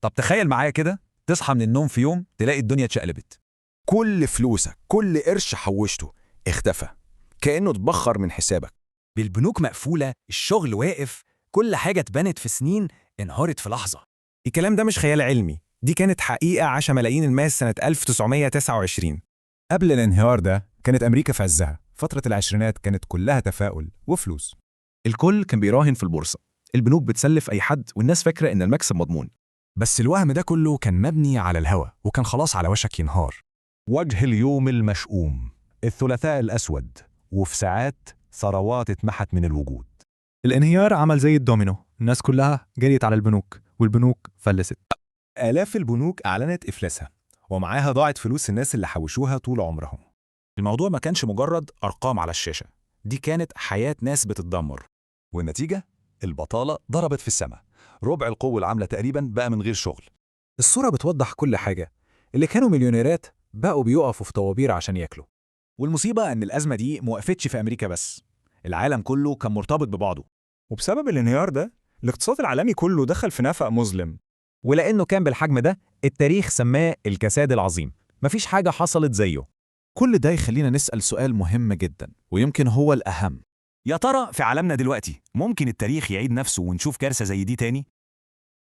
طب تخيل معايا كده، تصحى من النوم في يوم تلاقي الدنيا اتشقلبت. كل فلوسك، كل قرش حوشته اختفى، كأنه اتبخر من حسابك. بالبنوك مقفولة، الشغل واقف، كل حاجة اتبنت في سنين انهارت في لحظة. الكلام ده مش خيال علمي، دي كانت حقيقة عاش ملايين الناس سنة 1929. قبل الانهيار ده كانت أمريكا في عزها، فترة العشرينات كانت كلها تفاؤل وفلوس. الكل كان بيراهن في البورصة، البنوك بتسلف أي حد والناس فاكرة إن المكسب مضمون. بس الوهم ده كله كان مبني على الهوى، وكان خلاص على وشك ينهار. وجه اليوم المشؤوم، الثلاثاء الأسود، وفي ساعات ثروات اتمحت من الوجود. الانهيار عمل زي الدومينو، الناس كلها جريت على البنوك والبنوك فلست. آلاف البنوك أعلنت إفلاسها، ومعاها ضاعت فلوس الناس اللي حوشوها طول عمرهم. الموضوع ما كانش مجرد أرقام على الشاشة، دي كانت حياة ناس بتتدمر. والنتيجة؟ البطالة ضربت في السماء، ربع القوة العاملة تقريبا بقى من غير شغل. الصورة بتوضح كل حاجة. اللي كانوا مليونيرات بقوا بيقفوا في طوابير عشان ياكلوا. والمصيبة إن الأزمة دي موقفتش في أمريكا بس، العالم كله كان مرتبط ببعضه. وبسبب الانهيار ده الاقتصاد العالمي كله دخل في نفق مظلم. ولأنه كان بالحجم ده، التاريخ سماه الكساد العظيم. مفيش حاجة حصلت زيه. كل ده يخلينا نسأل سؤال مهم جدا، ويمكن هو الأهم. يا ترى في عالمنا دلوقتي ممكن التاريخ يعيد نفسه ونشوف كارثة زي دي تاني؟